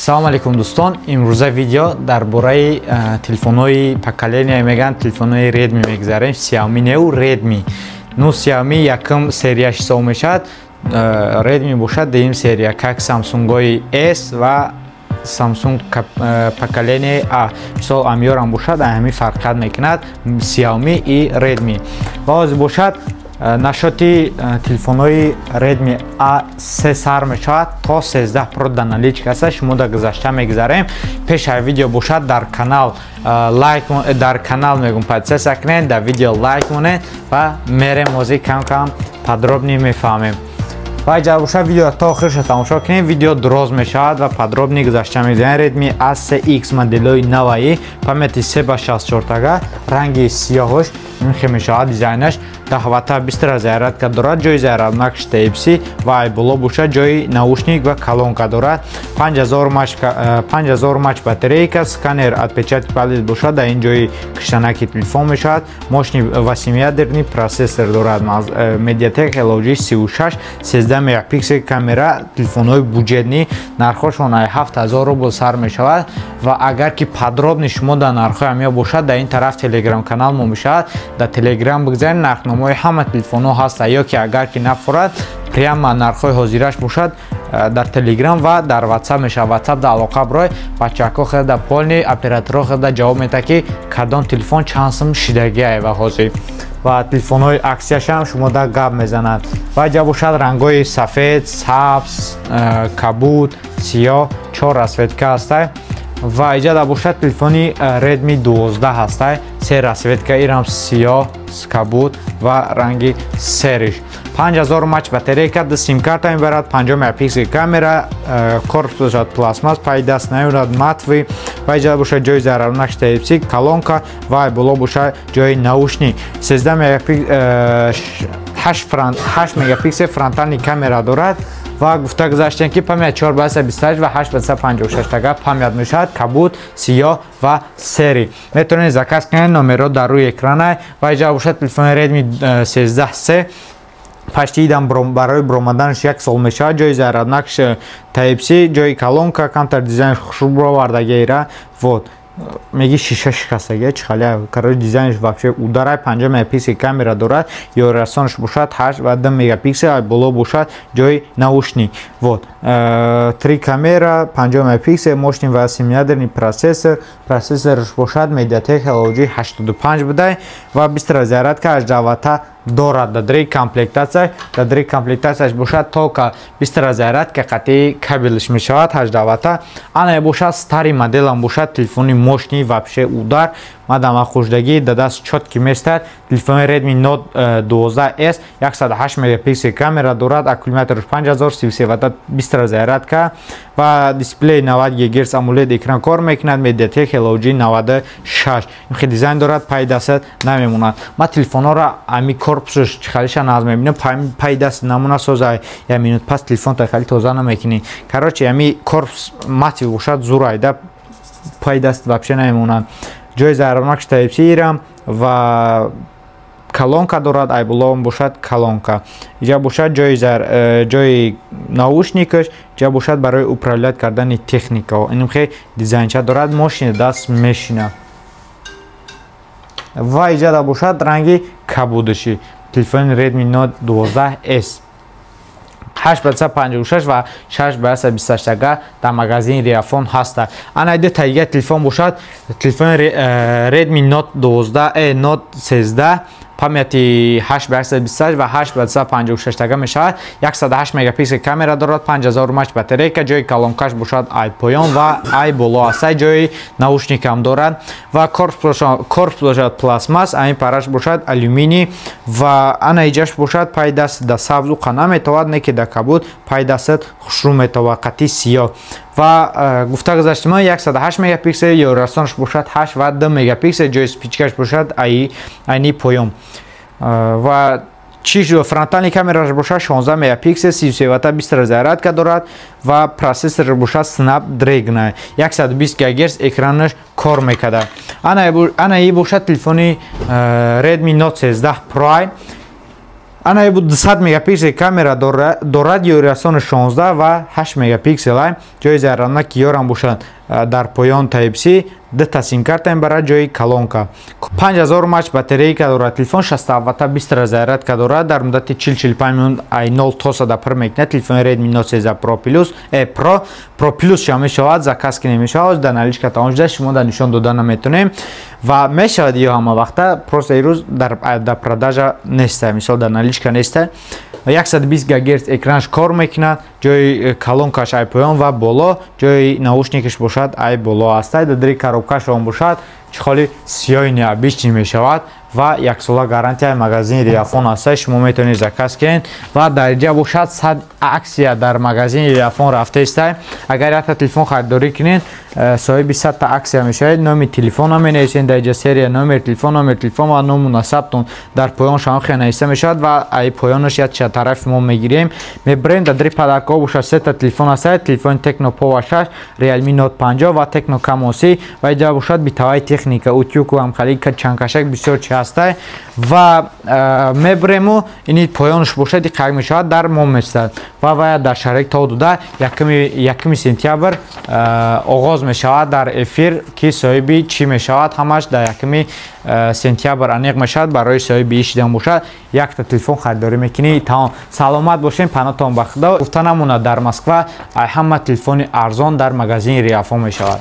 Салом алейкум, дӯстон. Имрӯза видео дар бораи телефонҳои поколения мегӯянд, телефонҳои Redmi мегузарем. Xiaomi неу, Redmi. Ну, Xiaomi якум серияш ҳисоб мешавад, Redmi бошад дуюм серия, как Samsung-ҳои S ва Samsung поколение A. Мисол, амёрам бошад, ҳамин фарқият мекунад Xiaomi и Redmi. Ва ҳозир бошад нашоти телефонҳои Redmi A3 сар мешавад то 13 Pro да наличка аст. Шумо дар гузашта мегузарем. Пеш аз видео бошад, дар канал лайк, дар канал мегум, подписаться кунед, дар видео лайк монед ва мерем, ҳозир кам кам подробный мефаҳмем. Ва иҷа бошад, видео то охирша тамошо кунед, видео дроз мешавад ва подробный гузашта мегузарем. Redmi A3X моделҳои наваи, памяти 3 ба 64 тага, ранги сиёҳош инхе мешавад дизайнаш, 10 ватта быстрая зарядка дорад, ҷои заряднакш Type-C ва айболо бошад ҷои наушник ва колонка дорад. 5000 мАч батарейка, сканер отпечатки палец бошад дар ин ҷои киштанаки телефон мешавад. Мощный восьмиядерный процессор дорад, Mediatek Helio G36, 13 мегапиксел камера. Телефонҳои бюджетный, нархҳошон ай 7000 рубл сар мешавад. Ва агар ки подробный шумо дар нархҳои ҳамиё бошад, дар ин тараф телеграм канал мо мешавад, дар телеграм бигзаред, нархномаҳои ҳама телефонҳо ҳаста. Ё ки агар ки нафурад, прямо нархҳои ҳозираш бошад дар телеграм ва дар ватсап мешавад. Ватсап дар алоқа бирой, бачаҳако хелда полный, операторҳо хелда ҷавоб медиҳад, ки кадом телефон чанд сум шидагиае ва ҳозир ва телефонҳои аксияшам шумо да гап мезанад. Ва ҷа бошад рангҳои сафед, сабз, кабуд, сиёҳ, чор расцветка ҳастай. Ва иҷада бошад телефони Redmi 12 ҳастай, се расцветка, ирам сиёҳ, кабуд ва ранги серый. 5000 мАч батарейка, ду симкарта мебарад, 50 мегапиксел камера, корпус бошад пластмасс, пай даст намебарад, матовый. Ва иҷада бошад ҷои зарарнакш Type-C, колонка ва боло бошад ҷои наушник. 13 мегапиксел, 8 мегапиксел фронтальный камера дорад. Ва гуфта гузаштем, ки память 4 ба 28 ва 8 ба 56 тага память мешавад, кабуд, сиёҳ ва серый. Метавонед заказ кунед, номерҳо дар рӯи экрана. Ва иҷа бошад телефони Redmi 13C, почти идам барои биромаданаш як сол мешавад. Ҷои заряднакш Type-C, ҷои колонка, камтар дизайнш хушрӯ бировардагиира. Вот меги, шиша шикастагия чихали, короче, дизайнш вообще ударай. 50 мегапиксел камера дорад, ёрасонш бошад 8 ва 2 мегапиксел, боло бошад ҷои наушник. Вот три камера, 50 мегапиксел, мощный восьмиядерный процессор, процессорш бошад Mediatek Helio G85 будай ва быстрая зарядка 18 ватта дорад. Дар дри комплектатсияш бошад только быстрая зарядка қатъи кабелш мешавад, 18 ватта. Ана бошад старый моделам бошад, телефони мощный, вообще удар, мадама хушдагӣ, да даст чётко местад. Телефони Redmi Note 12S, 108 мегапиксел камера дорад, аккумуляторш 5000, 33 ватта быстрая зарядка ва дисплей 90 Гц AMOLED экран кор мекунад, Mediatek Helio G96. Инхе дизайн дорад, пай дастат намемонад. Ма телефонҳоро ами корпусш чихалиша наз мебинам, пай даст намона соза, як минут пас телефонта хали тоза намекунӣ. Короче, ами корпус матовый бошад, зурайда, пай даст вообще намемонад. Ҷои зарарнакш Type-C ирам ва колонка дорад, айболоам бошад колонка. Иҷа бошад ҷои наушникаш, иҷа бошад барои управлять кардани техникао. Инхе дизайнча дорад, мошина даст мешина. Ва иҷада бошад ранги кабудаши телефони Redmi Note 12S, 8 ба 56 ва 6 ба 28 тага дар магазини Реафон ҳаста. Ана ду та телефон бошад, телефони Redmi Note 12, Note 13, памяти 8 ба 128 ва 8 ба 156 тага мешавад, 108 мегапиксел камера дорад, 5000 мАч батарейка, ҷои колонкаш бошад ай поён ва ай боло аста, ҷои наушникам дорад. Ва корпус бошад пластмасс, айн параш бошад алюминий. Ва ана иҷаш бошад пай даст да сабзу қа наметовад, не ки да кабуд пай дастат хушрӯ метовад, қатъи сиёҳ. Ва гуфта гузаштем, 108 мегапиксел, ёрасонаш бошад 8 ва 2 мегапиксел, ҷои спичкаш бошад айни поён. Ва чи фронтальный камераш бошад 16 мегапиксел, 33 ватта быстрая зарядка дорад ва процессор бошад Snapdragon, 120 ГГц экранаш кор мекарда. Ана и бошад телефони Redmi Note 13 Pro. Ана буд, 200 мегапиксел камера дорад, ёрирасон 16 ва 8 мегапиксел. Ҷои зарядна ки ёрам бошад, дар поён Type-C, дута симкарта мебарад, ҷои колонка. 5000 мАч батарейка дорад телефон, 67 ватта быстрая зарядка дорад, дар муддати 40-45 минут ай 0 то 100 пур мекунад. Телефони Redmi Note 13 Pro Plus, Pro Plus ша мешавад, заказ ки намешавад, дар наличка тамом шуда, шумо дар нишон дода наметонем ва мешавад ё ҳама вақта, просто ирӯз дар продажа неста, мисол, дар наличка неста. 120 гигагерц экранш кор мекунад, ҷои колонкаш ай поён ва боло, ҷои наушникаш бошад, ай боло аста. Дар коробкаш он бошад, чехоли сиёҳи необычный мешавад ва яксола гарантияи магазини Реафон аста, шумо метавонед заказ кунед. Ва дар инҷа бошад, 100 акция дар магазини Реафон рафтаиста. Агар якта телефон харидорӣ кунед, соҳиби 100-та акция мешавед. Номи телефона менависед дар инҷа, серия, номери телефон, номери телефон ва ному насабтон дар поён шамохе нависта мешавад ва ай поёнаш як тарафи мо мегирем, мебарем. Дар дари подаркҳо бошад, сета телефон аста: телефони Tecno Pova 6, Realme Note 50 ва Tecno Camon 30. Ва инҷа бошад, бытовая техника, утюг у ҳамхали чанкашак, бисёр чи ҳастай ва мебарему. Ини поёнаш бошад, диққат мешавад, дар мо месад ва вая дар шароит то дода 1 сентябр оғоз мешавад дар эфир, ки соҳиби чӣ мешавад, ҳамаш дар 1 сентябр аниқ мешавад. Барои соҳиби ишидан бошад, якта телефон харидорӣ мекунӣ, тамом. Саломат бошем, панотон ба Худо. Гуфта намонад, дар Москва ҳама телефони арзон дар магазини Реафон мешавад.